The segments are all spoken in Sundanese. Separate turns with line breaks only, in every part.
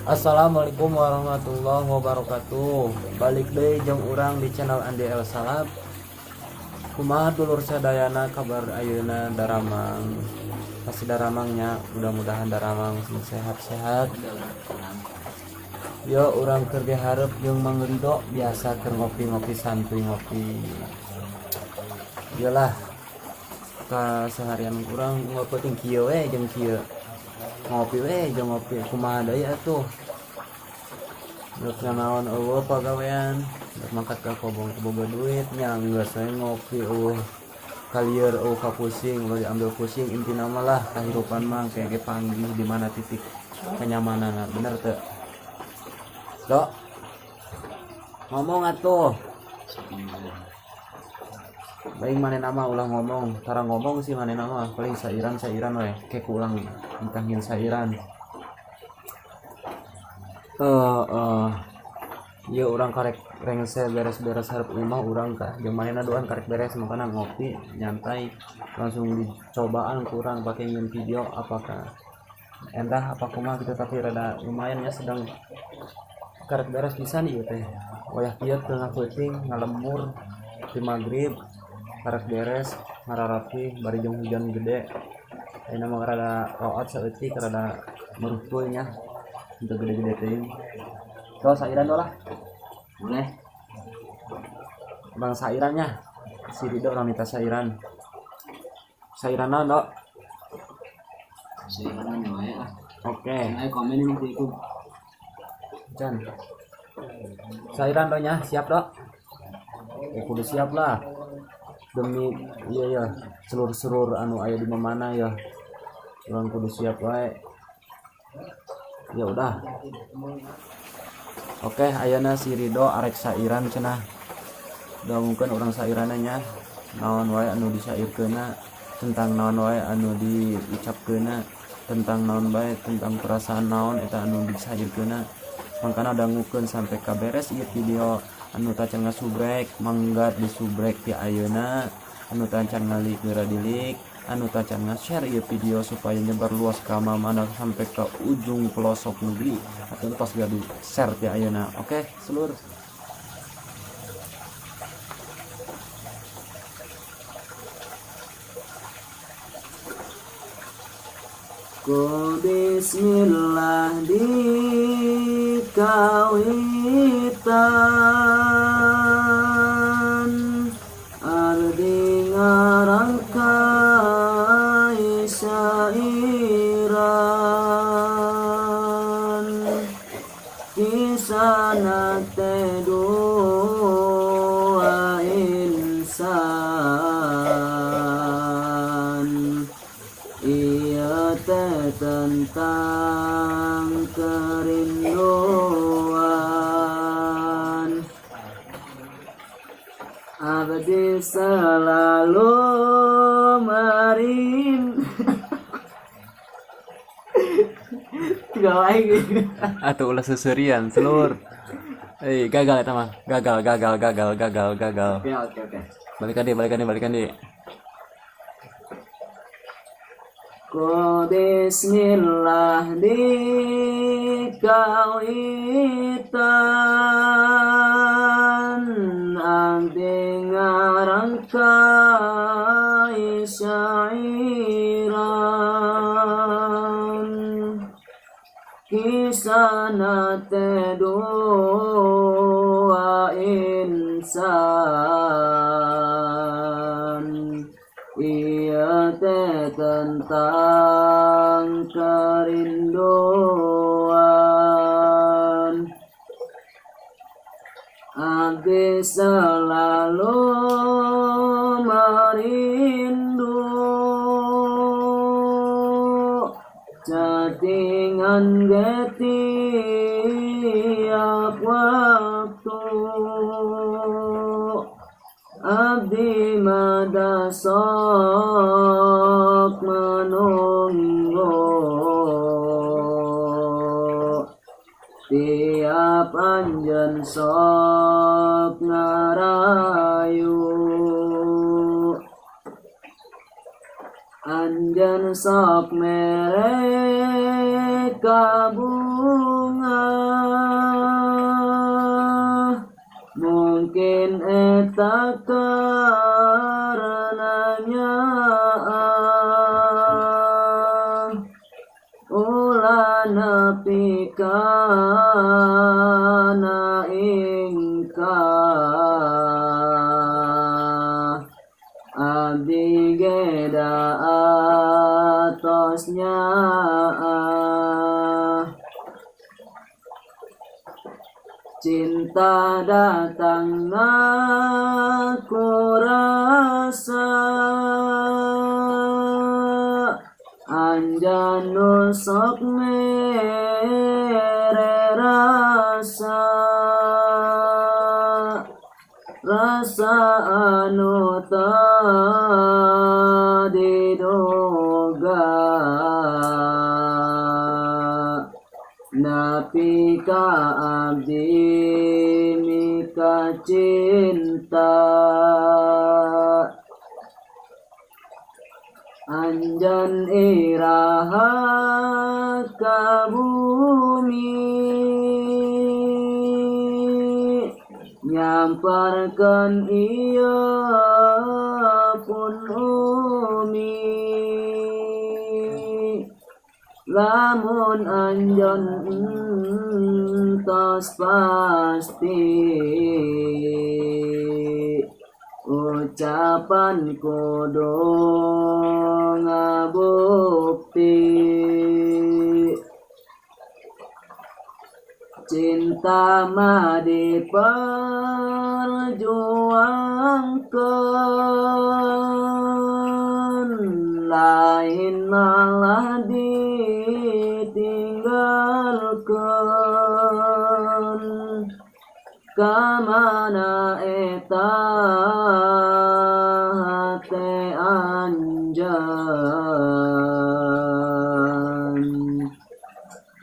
Assalamualaikum warahmatullahi wabarakatuh. Balik deui jeung urang di channel Andi El Salab. Kumaha dulur sadayana kabar ayeuna, daramang? Pasti daramangnya, mudah-mudahan daramang sing sehat-sehat. Yo, urang keur dihareup jeung Mang Rido, biasa keur ngopi-ngopi santuy ngopi. Iyalah, keseharian urang ngopi kieu we jeung kieu. Ngopi we jeung ngopi, kumaha deui atuh. Rek naon, euweuh pagawean, rek mangkat ka kobong teu boga duit nya, geus we ngopi, euweuh kalieur, euweuh kapusing, ulah diambil pusing. Intina mah lah, kahirupan mah kayak ge panggih di mana titik kenyamananna, bener teu? Dok, ngomong atuh. Baik, manehna mah ulah ngomong, tara ngomong sih manehna mah, paling sairan sairan we, kayak ulang entangin sairan. Eh eh ya, urang karek rengse beres-beres hareup imah urang kah jeung manehna duaan karek beres, makana ngopi nyantai, langsung dicobaan kurang pakai nyieun video, apakah entah apa kumaha gitu, tapi rada lumayan ya, sedang karek beres pisan ieu teh, wayah kieu tengah peuting ngalembur di maghrib, karek beres ngararapi bari jeung hujan gede. Ayeuna mah rada root saeutik, rada meruhkeun nya, untuk gede-gede teuing. Terus sairan lah.
Boleh.
Bang, sairannya si Rido orang minta sairan. Sairan naon, Dok?
Saya kan wae ah.
Oke.
Ayo komen ini di YouTube.
Can sairan do nya, siap, Dok? Ya, kudu siap lah demi iya ya seluruh-seluruh anu aya di mana ya, urang kudu siap wae. Ya udah, oke, ayeuna si Rido arek sairan cenah. Udah, mungkin urang sairannya naon wae anu disairkeunna, tentang naon wae anu diucapkeunna, tentang naon bae, tentang perasaan naon eta anu disairkeunna. Makana dangukeun sampai ka beres ieu video. Anu tacan ngasubrek, mangga disubrek ti ayeuna. Anu tacan ngalik, geura dilik. Anu tacan nge-share ieu video supaya nyebar luas ka mana sampai ke ujung pelosok negeri atau tos gak di share ti ayeuna. Oke, seluruh. Ku bismillah dikawitan, abdi ngarangkai syairan, kisahna teh dua insan, iya teh tentang kerinduan. Abdi selalu merin tiga lagi. Atau ulah seserian seluruh. Eh, gagal eta mah, gagal, gagal, gagal, gagal, gagal.
Oke.
Balikan deh, balikan deh, balikan deh. Ku bismillah dikawitan, abdi ngarangkai syairan, kisahna teh dua insan, iya teh tentang kerinduan. Abdi selalu merindu catingan ge tiap waktu, abdi mah da sok menunggu tiap anjeun sok ngarayu, anjeun sok mere kabungan.
Bungah. Mungkin eta karena nyaah, ulah nepi kana ingkah. Abdi ge da atos nyaah. Cinta datangna ku rasa, anjan nu sok mere rasa, rasa anu teu diduga, nepi ka abdi mika cinta. Anjan iraha ka bumi, nyamperkeun ieu pun umi. Lamun anjeun entos pasti, ucapan kudu ngabukti. Cinta mah diperjuangkeun, lain malah ditinggalkeun. Kamana eta hate anjeun,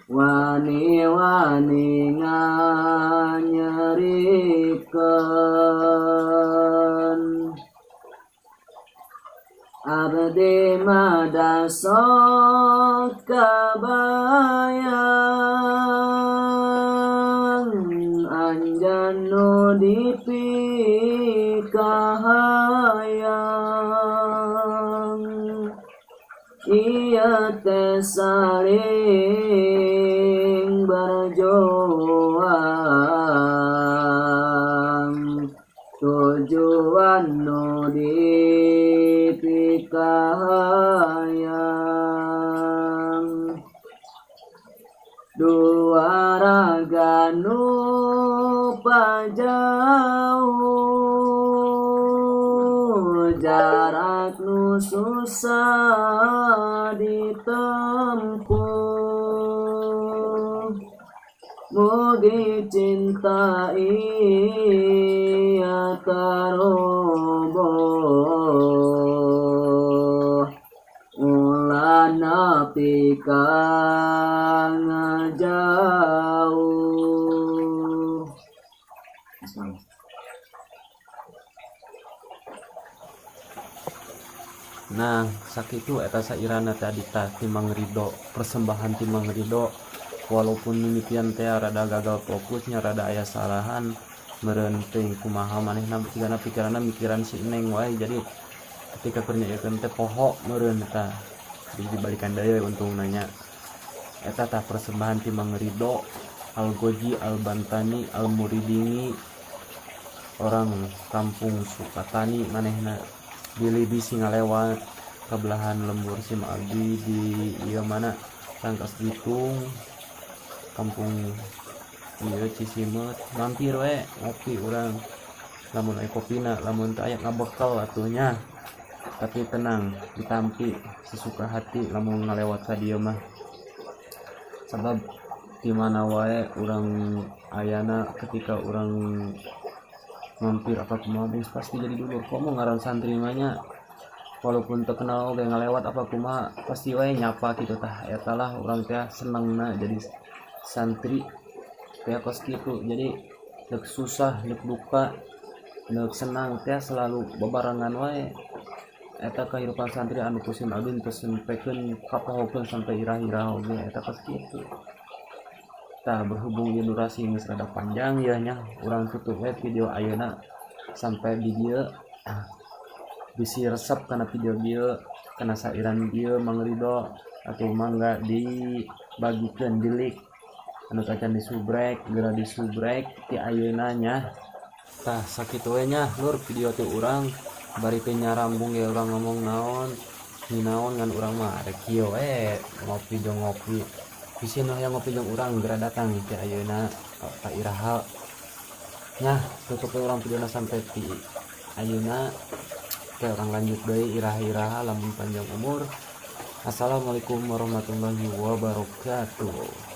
wani-wani nganyerikeun. Abdi mah da sok kabayang, anjeun nu dipikahayang. Ieu teh saling berjuang, tujuan nu dipikahayang. Dua raga nu pajauh, jarak nu susah ditempuh. Mugi cinta ieu taroboh, ulah nepi ka ngajauh.
Nah, sakitu eta sairana tadi tah ti Mang Ridho, persembahan ti Mang Ridho. Walaupun mimitian teh rada gagal fokusnya, rada aya salahan meureun teuing kumaha manehna, sigana pikiranna mikiran si Neng wae. Jadi ketika keur nyaiekeun teh poho meureun eta, jadi dibalikan deui untungna nya. Eta tah persembahan ti Mang Ridho Al Goji Al Bantani Al Muridingi, orang kampung Sukatani. Manehna bilih bisi ngalewat ka belahan lembur sim abdi di ieu mana, Rangkas Bitung, kampung ieu Cisimeut, mampir we ngopi urang lamun aya kopina. Lamun teu aya, ngabekal atuh nya. Tapi tenang, ditampi sesuka hati lamun ngalewat ka dieu mah, sabab di mana wae urang ayana, ketika urang mampir apa kumaha geus pasti jadi dulur. Komo ngaran santri mah nya, walaupun terkenal oge, ngalewat apa kumaha pasti wae nyapa gitu. Tah, eta lah urang teh senengna jadi santri teh kos kitu. Jadi nek susah, nek duka, nek senang teh selalu bebarengan wae. Eta kehidupan santri anu ku sim abdi teu sampekeun kapohokeun sampai irah-irah oge, eta kos kitu. Tah, berhubung ieu durasi geus rada panjang ya nya, urang tutup we video ayeuna sampai di dieu. Ah, bisi resep kana video bieu, kana sairan bieu, Mang Ridho atau mangga dibagikeun, di like, anu tacan di subrek geura di subrek ti ayeuna nya. Tah, sakitu we nya, lur, video ti urang. Bari teu nyarambung ge urang ngomong naon naon, ngan urang mah rek kieu we, ngopi jeung ngopi. Bisi nu hayang ngopi jeung urang geura datang ti ayeuna ka iraha nya. Tutup we urang videona sampai ti ayeuna. Oke, urang lanjut deui iraha-iraha lamun panjang umur. Assalamualaikum warahmatullahi wabarakatuh.